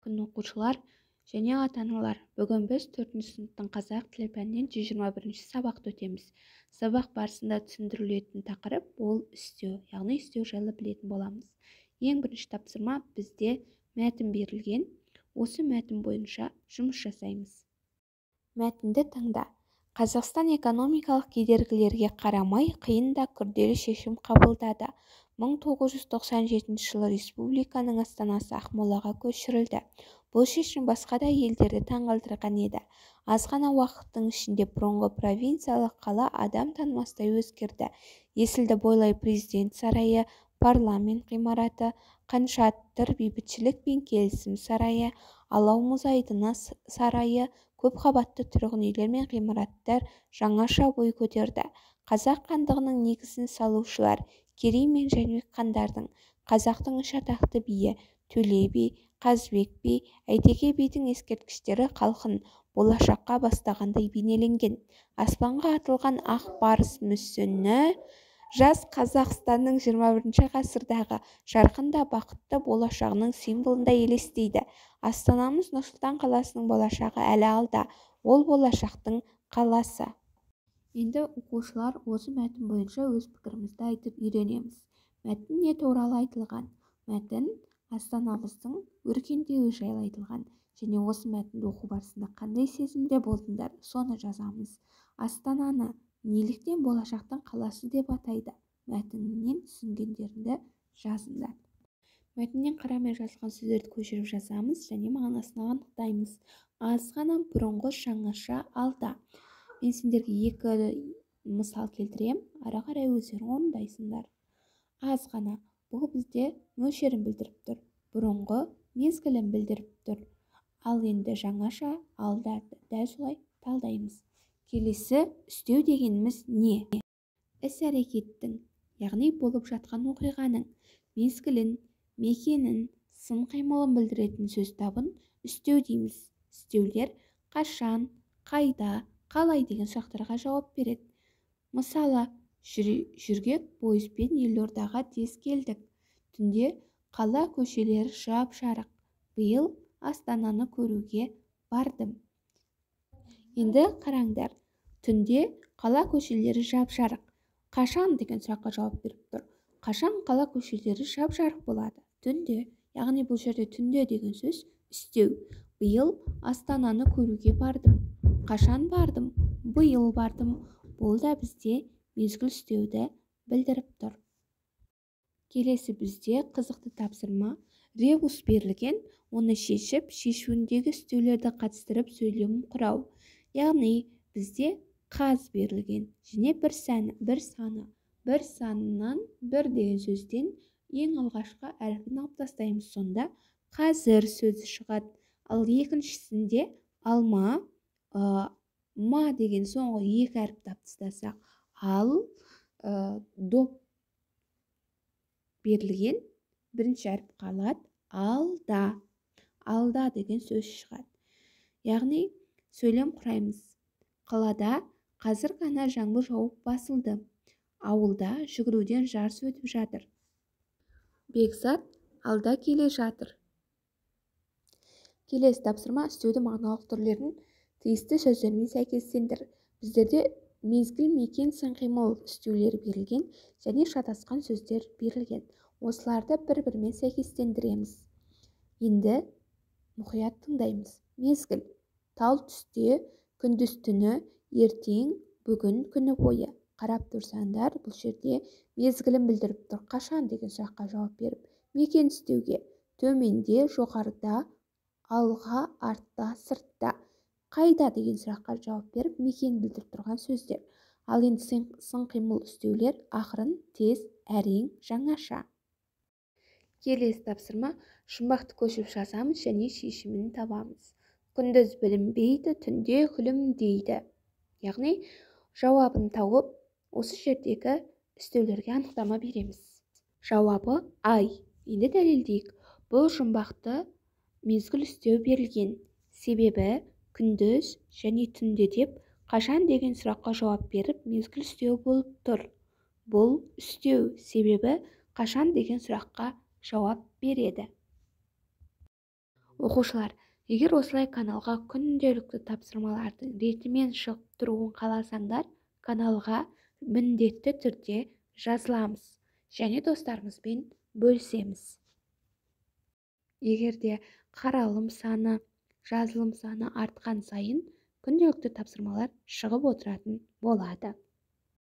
Күн, оқушылар және ата-аналар! Бүгін біз 4 сыныптың қазақ тілі пәнінен 121 сабақты өтеміз. Сабақ барысында түсіндірілетін тақырып ол үстеу, яғни үстеу жайлы білетін боламыз. Ең бірінші тапсырма: бізде мәтін берілген. Осы мәтін бойынша жұмыс жасаймыз. Мәтінді тыңда. Қазақстан экономикалық кедергілерге қарамай, қиын да күрделі шешім қабылдады. 1997 жылы республиканың астанасы Ақмолаға көшірілді. Бұл шешім басқа да елдерді таңғалдырған еді. Аз ғана уақыттың ішінде бұрынғы провинциялық қала адам танымастай өзгерді. Есілді бойлай Президент сарайы, Парламент ғимараты, Хан Шатыр, Бейбітшілік пен келісім сарайы, Алау мұз айдыны сарайы, көп қабатты тұрғын үйлер мен ғимараттар жаңаша бой көтерді. Қазақ хандығының негізін салушылар Керей мен Жәнібек хандардың, қазақтың үш атақты биі Төле би, Қазыбек би, Әйтеке бидің ескерткіштері халқын болашаққа бастағандай бейнеленген. Аспанға атылған ақ барыс мүсіні жас Қазақстанның 21 ғасырдағы жарқын да бақытты болашағының символындай елестейді. Астанамыз Нұр-Сұлтан қаласының болашағы әлі алда. Ол болашақтың қаласы. Енді, оқушылар, осы мәтін бойынша өз пікірімізді айтып үйренеміз. Мәтін не туралы айтылған? Мәтін астанамыздың өркендеуі жайлы айтылған. Және осы мәтінді оқу барысында қандай сезімде болдыңдар, соны жазамыз. Астананы неліктен болашақтың қаласы деп атайды? Мәтіннен түсінгендеріңді жазыңдар. Мәтіннен қарамен жазылған сөздерді көшіріп жазамыз және мағынасын анықтаймыз. Аз ғана, бұрынғы, жаңаша, алда. Мен сендерге екі мысал келтірем, ары қарай өздерің орындайсыңдар. Аз ғана, бұл бізде мөлшерін білдіріп тұр. Бұрынғы мезгілін білдіріп тұр. Ал енді жаңаша, алда, дәл солай талдаймыз. Келесі үстеу дегеніміз не? Іс-әрекеттің, яғни болып жатқан оқиғаның мезгілін, мекенін, сын қимылын білдіретін сөз табын үстеу дейміз. Үстеулер қашан, қайда, қалай деген сұрақтарға жауап береді. Мысалы, жүргек пойызбен елордаға тез келдік. Түнде қала көшелері жап-жарық. Биыл Астананы көруге бардым. Енді қараңдар, түнде қала көшелері жап-жарық. Қашан деген сұраққа жауап беріп тұр. Қашан қала көшелері жап-жарық болады? Түнде. Яғни бұл жерде түнде деген сөз үстеу. Биыл Астананы көруге бардым. Қашан бардым? Биыл бардым. Бұл да бізде мезгіл үстеуді білдіріп тұр. Келесі бізде қызықты тапсырма. Ребус берілген, оны шешіп, шешуіндегі үстеулерді қатыстырып сөйлем құрау. Яғни бізде қаз берілген және бір саны, бір саны, бір санынан бір деген сөзден ең алғашқы әрпін алып тастаймыз. Сонда қазір сөзі шығады. Ал екіншісінде алма, ма деген соңғы екі әріпті алып тастасақ, ал доп берілген, бірінші әріп қалады, алда, алда деген сөз шығады. Яғни сөйлем құраймыз. Қалада қазір ғана жаңбыр жауып басылды. Ауылда жүгіруден жарыс өтіп жатыр. Бекзат алда келе жатыр. Келесі тапсырма: үстеудің мағыналық түрлерін тиісті сөздермен сәйкестендір. Біздерде мезгіл, мекен, сын қимыл үстеулері берілген және шатасқан сөздер берілген. Осыларды бір-бірімен сәйкестендіреміз. Енді мұқият тыңдаймыз. Мезгіл: тал түсте, күндіз түні, ертең, бүгін, күні бойы. Қарап тұрсаңдар, бұл жерде мезгілін білдіріп тұр. Қашан деген сұраққа жауап беріп. Мекен үстеуге: төменде, жоғарыда, алға, артта, сыртта. Қайда деген сұраққа жауап беріп, мекен білдіріп тұрған сөздер. Ал енді сын қимыл үстеулер: ақырын, тез, әрең, жаңаша. Келесі тапсырма: жұмбақты көшіріп жазамыз және шешімін табамыз. Күндіз білінбейді, түнде күлімдейді. Яғни жауабын тауып, осы жердегі үстеулерге анықтама береміз. Жауабы ай. Енді дәлелдейік. Бұл жұмбақты мезгіл үстеу берілген. Себебі күндіз және түнде деп қашан деген сұраққа жауап беріп, мезгіл үстеу болып тұр. Бұл үстеу, себебі қашан деген сұраққа жауап береді. Оқушылар, егер осылай каналға күнделікті тапсырмалардың ретімен шығып тұруын қаласаңдар, каналға міндетті түрде жазыламыз және достарымызбен бөлісеміз. Егер де қаралым саны, жазылым саны артқан сайын күнделікті тапсырмалар шығып отыратын болады.